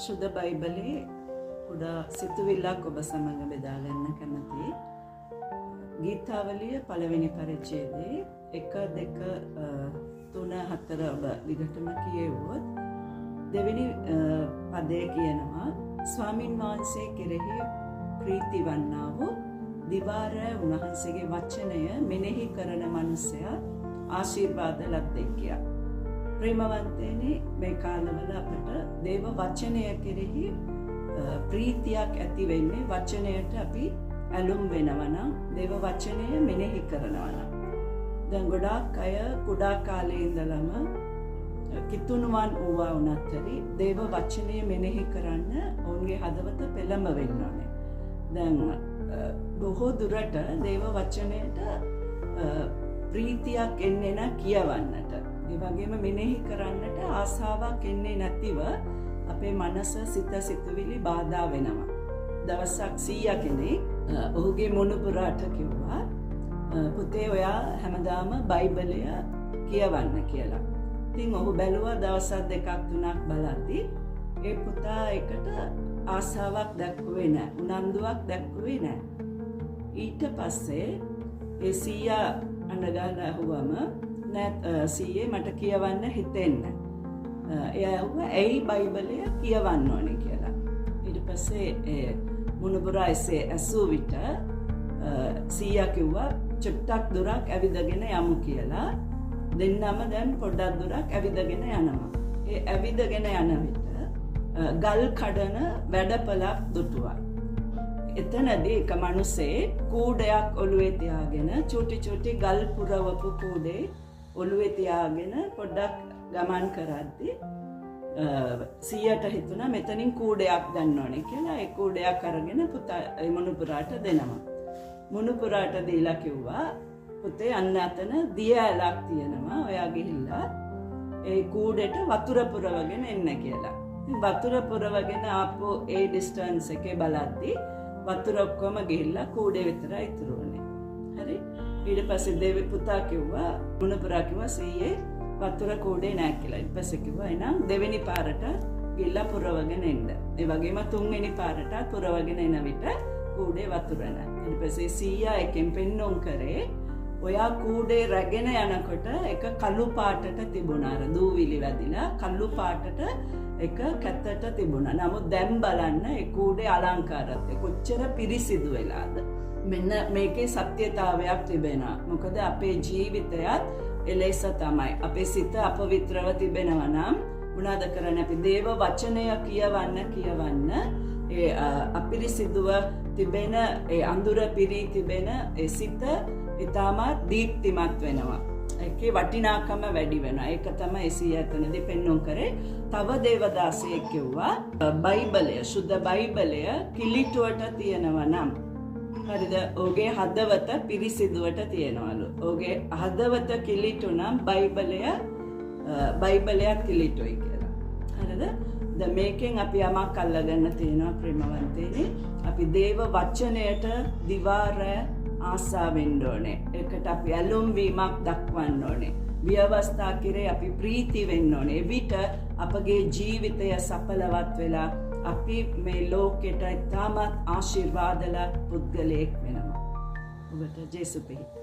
ශුද්ධ බයිබලයේ කුඩා සිතුවිල්ලක් ඔබ සමග බෙදා ගන්න කැමතියි. ගීතාවලිය පළවෙනි පරිච්ඡේදයේ 1 2 3 4 ඔබ දිගටම කියවුවොත් දෙවෙනි පදය කියනවා ස්වාමින් වහන්සේ කෙරෙහි ප්‍රීති වන්නා වූ දිවා රෑ උන්වහන්සේගේ වචනය මෙනෙහි කරන මනුස්සයා ආශිර්වාද ලද්දෙක් කියා. ප්‍රේමවන්තයනි, මේ කාලවල අපට දේව වචනය කෙරෙහි ප්‍රීතියක් ඇති වෙන්නේ වචනයට අපි ඇලුම් වෙනවා නම්, දේව වචනය මෙනෙහි කරනවා නම්. දැන් ගොඩාක් අය කුඩා කාලේ ඉඳලම කිතුණුවන් වූවා වුණත් හරි දේව වචනය මෙනෙහි කරන්න ඔවුන්ගේ හදවත පෙළඹ වෙන්න ඕනේ. දැන් බොහෝ දුරට දේව වචනයට ප්‍රීතියක් එන්නේ නැ කියවන්නට. ඒ වගේම මෙනෙහි කරන්නට ආසාවක් එන්නේ නැතිව අපේ මනස සිත සිතුවිලි බාධා වෙනවා. දවසක් සීයා කෙනෙක් ඔහුගේ මුණුපුරාට කිව්වා, පුතේ ඔයා හැමදාම බයිබලය කියවන්න කියලා. ඉතින් ඔහු බැලුවා දවස් දෙකක් තුනක් බලද්දි ඒ පුතා එකට ආසාවක් දැක්ුවේ නෑ, උනන්දුවක් දැක්ුවේ නෑ. ඊට පස්සේ ඒ සීයා අඬ ගහලා ඇහුවම, නෑ සීයේ මට කියවන්න හිතෙන්නේ. එයා ඇහුවා ඇයි බයිබලය කියවන්න ඕනේ කියලා. ඊට පස්සේ ඒ මුණුබුරා එසේ ඇසූ විට සීයා කිව්වා චුට්ටක් දුරක් ඇවිදගෙන යමු කියලා. දෙන්නම දැන් පොඩ්ඩක් දුරක් ඇවිදගෙන යනවා. ඒ ඇවිදගෙන යන විට ගල් කඩන වැඩපලක් දුටුවා. එතනදී එක මිනිසේ කූඩයක් ඔළුවේ තියාගෙන චූටි චූටි ගල් පුරවපු කූඩේ ඔළුවේ තියාගෙන පොඩ්ඩක් ගමන් කරද්දී සීයට හිතුණා මෙතනින් කූඩයක් ගන්න ඕනේ කියලා. ඒ කූඩයක් අරගෙන පුතා ඒ මුණුපුරාට දෙනවා. මුණුපුරාට දීලා කිව්වා, පුතේ අන්න අතන දිය ඇලක් තියෙනවා, ඔයා ගිහිල්ලා ඒ කූඩේට වතුර පුරවගෙන එන්න කියලා. ඉතින් වතුර පුරවගෙන ආපු ඒ ඩිස්ටන්ස් එකේ බලද්දි වතුර ඔක්කොම ගිහිල්ලා කූඩේ විතරයි ඉතුරු වුණේ. හරි. ඊට පස්සේ දේව පුතා කිව්වා, මුණුපුරා කිව්වා සීයේ වතුර කූඩේ නෑ කියලා. ඊට පස්සේ කිව්වා එහෙනම් දෙවෙනි පාරට ගිහිල්ලා පුරවගෙන එන්න. ඒ වගේම තුන්වෙනි පාරට පුරවගෙන එන විට කූඩේ වතුර නෑ. ඊට පස්සේ සීයා එකෙන් පෙන්නුම් කරේ ඔයා කූඩේ රැගෙන යනකොට එක කළු පාටට තිබුණා. අර දූවිලි වැදිලා කළු පාටට එක කැතට තිබුණා. නමුත් දැන් බලන්න ඒ කූඩේ අලංකාරත්වය කොච්චර පිරිසිදු වෙලාද. මෙන්න මේකේ සත්‍යතාවයක් තිබෙනවා. මොකද අපේ ජීවිතයත් එලෙස තමයි. අපේ සිත අපවිත්‍රව තිබෙනවා නම් මොනවාද කරන්නේ? අපි දේව වචනය කියවන්න කියවන්න ඒ අපිරිසිදුව තිබෙන ඒ අඳුර පිරී තිබෙන ඒ සිත ඉතාමත් දීප්තිමත් වෙනවා. ඒකේ වටිනාකම වැඩි වෙනවා. ඒක තමයි ඒ සීයා එතනදී පෙන්නුම් කරේ. තව දේවදාසයෙක් කිව්වා බයිබලය, ශුද්ධ බයිබලය කිලිටුවට තියෙනවා නම්, හරිද? ඔහුගේ හදවත පිරිසිදුවට තියෙනවලු. ඔහුගේ හදවත කිලිටු නම් බයිබලයක් කිලිටුයි කියලා. හරිද? දැන් මේකෙන් අපි යමක් අල්ලගන්න තියෙනවා ප්‍රේමවන්තයනි. අපි දේව වචනයට දිවා රෑ ආසා වෙන්න ඕනේ. ඒකට අපි ඇලුම් වීමක් දක්වන්න ඕනේ. ව්‍යවස්ථා කෙරේ අපි ප්‍රීති වෙන්න ඕනේ. එවිට අපගේ ජීවිතය සඵලවත් වෙලා අපි මේ ලෝකෙට ඉතාමත් ආශිර්වාදලත් පුද්ගලයෙක් වෙනවා. ඔබට ජේසු පිහිට.